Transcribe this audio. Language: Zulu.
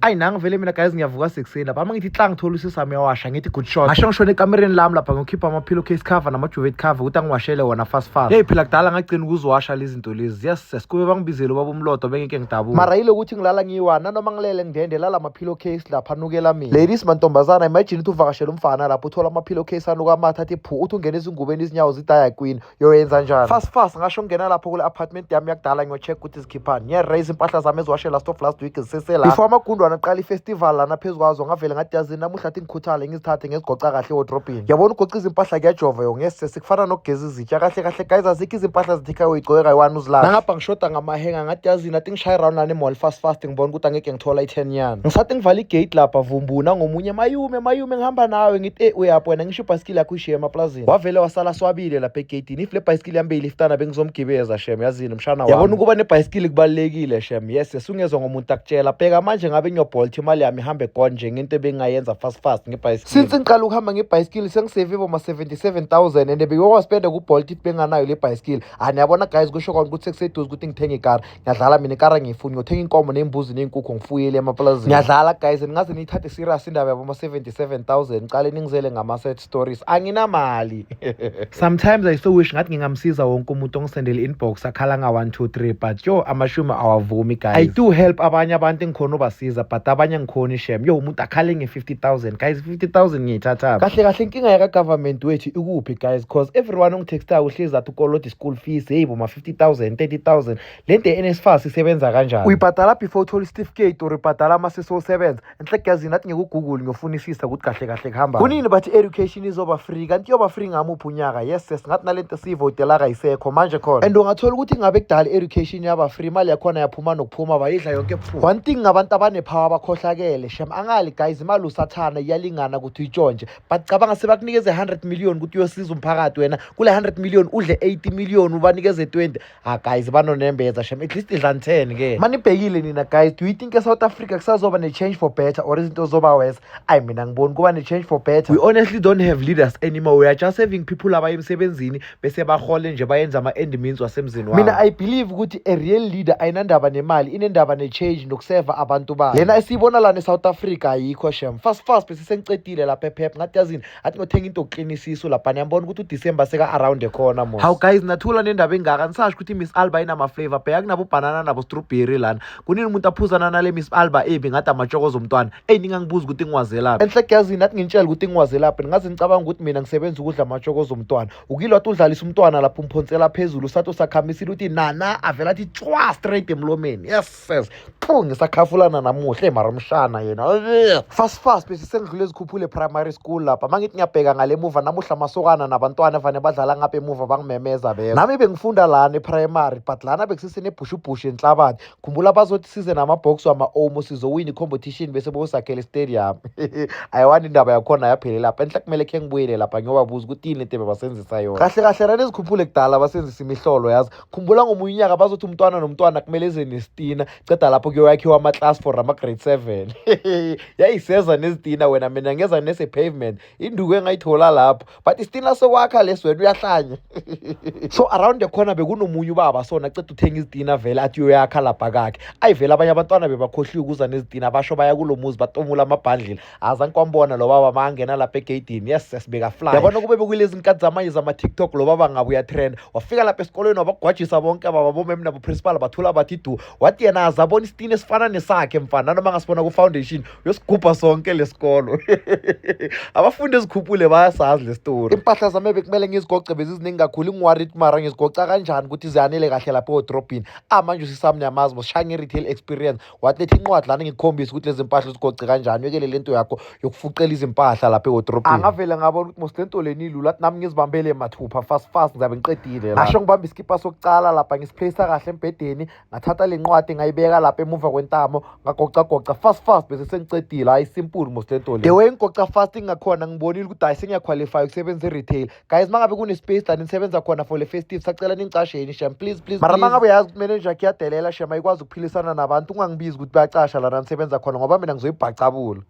Ayi, nangi vele mina guys, ngiyavuka sekuseni lapha. Uma ngithi hla, ngithola usisami uyawasha, ngithi good shot. Ngasho ngishona ekamereni lami lapha, ngikhipha ama-pillowcase cover nama-duvet cover ukuthi angiwashele wona fast fast. Hey phela, kudala ngagcina ukuziwasha lezi zinto lezi. Yes, sikube bangibizele ubaba umlodo, bengeke ngidabuke. Mara yile ukuthi ngilala ngiyi-one, nanoma ngilele ngidende lala ama-pillowcase lapha anukela mina. Ladies, mantombazana, imagine ukuthi uvakashela umfana lapho, uthola ama-pillowcase anuka amathe athi phu, uthi ungena ezingubeni, izinyawo zidaya queen, yoyenza njani? Fast fast ngasho ngena lapho kule apartment yami yakudala, ngiyo-check ukuthi zikhiphani. Ngiya-raise impahla zami eziwashe last of last week zisesela before amagundwane aqala ifestival lana phezu kwazo. Ngavele ngathi, yazini, namuhla athi ngikhuthale, ngizithathe ngizigoca kahle ewodrobhini. Ngiyabona ugoca izimpahla kuyajova yo ngesese, kufana nokugeza izitsha kahle kahle. Guys, azikho izimpahla zithi uyigcoke kayi-one uzilahle. Nangapha ngishoda ngamahenga, ngathi yazini, athi ngishaye round lana emall fast fast, ngibona ukuthi angeke ngithola i-10 yana. Ngisathi ngivala igate lapha, vumbuna ngomunye, "Mayume, mayume, ngihamba nawe." Ngithi, "E, uyaphi wena?" Ngisho ibhasikili yakho uyishiye emaplazini. Wavele wasala swabile lapha egeyitini. If le bhayisikili yami beyiliftana, bengizomgibeza shem. Yazini mshana wami, yabona ukuba nebhayisikili kubalulekile shem. Yes, sungezwa ngomuntu akutshela. Bheka manje, ngabe ngiyobolt, imali yami ihambe gone nje ngento ebengingayenza fast fast ngebhayisikili. Since ngiqala ukuhamba ngebhayisikili, sengisave boma 77,000 and bengiyowaspenda kuBolt if benganayo le bhayisikili. Aniyabona guys, kusho kona ukuthi sekuseduze ukuthi ngithenge ikari. Ngiyadlala mina, ikari angiyifuni, ngiyothenga inkomo ney'mbuzi ney'nkukhu, ngifuyele emaplazini. Ngiyadlala guys, ningaze niyithathe serious indaba yaboma 77,000. Ngicale ningizele ngama-sad stories, anginamali. Sometimes I so wish ngathi ngingamsiza wonke umuntu ongisendele inbox akhala nga-1 2 3, but yo, amashumi awavumi guys. I do help abanye abantu engikhona ubasiza, but abanye ngikhona ishem. Yo, umuntu akhale nge-50,000 guys, 50,000 ngiyithatha kahle kahle. Inkinga yaka-government wethu ikuphi guys? 'Cause everyone ongitextayo uhlezi athi ukolota i-school fees. Hey, boma 50,000, 30,000. Le nto ye-NSFAS isebenza kanjani? Uyibhadala before uthole isitifiketi or ibhadala uma sesowusebenza? Enhle yazini, athi ngikugoogle, ngiyofunisisa ukuthi kahle kahle kuhamba kunini. Bathi education izoba free, kanti iyoba free ngamuphi unyaka? Yes, ngathi nalento esiyivotela kayisekho manje khona. And ungathola ukuthi ngabe kudala i-education yaba free, imali yakhona yaphuma nokuphuma, bayidla yonke phu. One thing ngabantu abanepower, abakhohlakele shem. Angali guys, imali usathana, iyalingana ukuthi uyitshontshe, but cabanga sebakunikeze 100 million ukuthi uyosiza umphakathi, wena kule 100 million udle 80 million, ubanikeze 20. Ah guys, banonembeza shem, at least idlani 10 ke. Manibhekile nina guys, do you think eSouth Africa kusazoba ne-change for better or izinto zoba worse? Ayi, mina ngiboni kuba ne-change for better. We honestly don't have leaders anymore. We are just having people abaye emsebenzini bese bahole nje, bayenza ama-end means wasemzini wabo. Mina I believe ukuthi a real leader ayinandaba nemali, inendaba ne-change nokuseva abantu bayo. Lena esiyibona lana eSouth Africa ayikho shem. Fast fast bese sengicedile lapha ePep, ngathi yazini, athi ngothenga into yokuqinisa isisu lapha. Niyambona ukuthi uDisemba seka-around the corner mos. Hawu guys, nathula nendaba engaka, nisasho ukuthi Miss Alba inama-flavor. Bheka, kunabo banana nabo strawberry lana. Kunini umuntu aphuzana nale Miss Alba embi ngathi amatshokozo omntwana? Eyi, ningangibuzi ukuthi ngiwazelaphi. Enhle yazini, athi ngintshele ukuthi ngiwazelaphi. Ningaze ngicabanga ukuthi mina ngisebenza ukudla amatshokozo omntwana. Ukilwa athi udlalisa umntwana lapho, umphonsela phezulu, usathi usakhamisile ukuthi nana, avela athi tshwa straight emlomeni. Yes, phu, ngisakhafulana namuhle mara umshana yena. Fast fast bese sengidlule eZikhuphule Primary School lapha. Uma ngithi ngiyabheka ngale muva, namuhla amasokana nabantwana vane badlala ngapha emuva, bangimemeza beza. Nami bengifunda lana eprimary, but lana bekusesenebhushubhushu enhlabathi. Khumbula bazothi size nama-box wama-Omo, sizowina i-competition bese bosakhela istadium. Ayiwani, indaba yakhona yaphelela lapha. Enhle kumele khe ngibuyele lapha, ngiyobabuza ukuthi yini lento ebebasenzisa yona kahle kahle lana eZikhuphule. Kudala basenzisa imihlolo yazi. Khumbula ngomunye unyaka bazothi umntwana nomntwana kumele eze nesitina, ceda lapho kuyoyakhiwa ama-class for ama-grade 7. Yayiseza nezitina wena, mina ngeza nese-pavement, induku engayithola lapho, but isitina sokwakha lesi, wena uyahlanya. So around the corner bekunomunye ubaba sona, ceda uthenga izitina vele, athi uyoyakha lapha kakhe. Ayivele abanye abantwana bebakhohliwe ukuza nezitina, basho baya kulo muzi, batomula amabhandlela. Azange kwambona lo baba ma angena lapha egeyidini. Yes, sibeka fly. Yabona kube bekulezi nkathi zamanje zama-TikTok, lo baba ngabe uyatrend. Wafika lapha esikolweni, wabagwajisa bonke ababa bomem nabo-principal, bathula bathi du. Wathi yena azabona isitini esifana nesakhe mfana, nanoma angasibona ku-foundation, uyosigubha sonke lesikolo. Abafundi eZikhuphule bayasazi le story. Impahla zami bekumele ngizigoce beziziningi kakhulu, ngiworried mara ngizigoca kanjani ukuthi ziyanele kahle lapha edrobhini. Ah, manje usisami niyamazi mos, shaya nge-retail experience. Wathi lethi incwadi lana, ngikukhombise ukuthi lezi mpahla uzigoce kanjani, uyekele lento yakho yokufuqela izimpahla lapha edrobhini. Angavele ngabona ukuthi mos lento leni ilula, athi nami ngizibambele mathupha fast fast, ngizabe ngiqedile. Ngasho ngibamba iskipa sokucala lapha, ngisipheyisa kahle embhedeni, ngathatha le ncwadi, ngayibeka lapha emuva kwentamo, ngagocagoca fast fast, bese sengicedile. Hayi, simple mos lento le. The way ngigoca fast ngakhona, ngibonile ukuthi hayi, sengiyaqualify ukusebenza e-retail guys. Uma ngabe kune-space la nisebenza khona for le festive, sacela ningicasheni shem, please please. Mara uma ngabe yazi ukuthi manager yakho iyadelela shem, ayikwazi ukuphilisana nabantu, ungangibizi ukuthi bayacasha lana nisebenza khona, ngoba mina ngizoyibhacabula.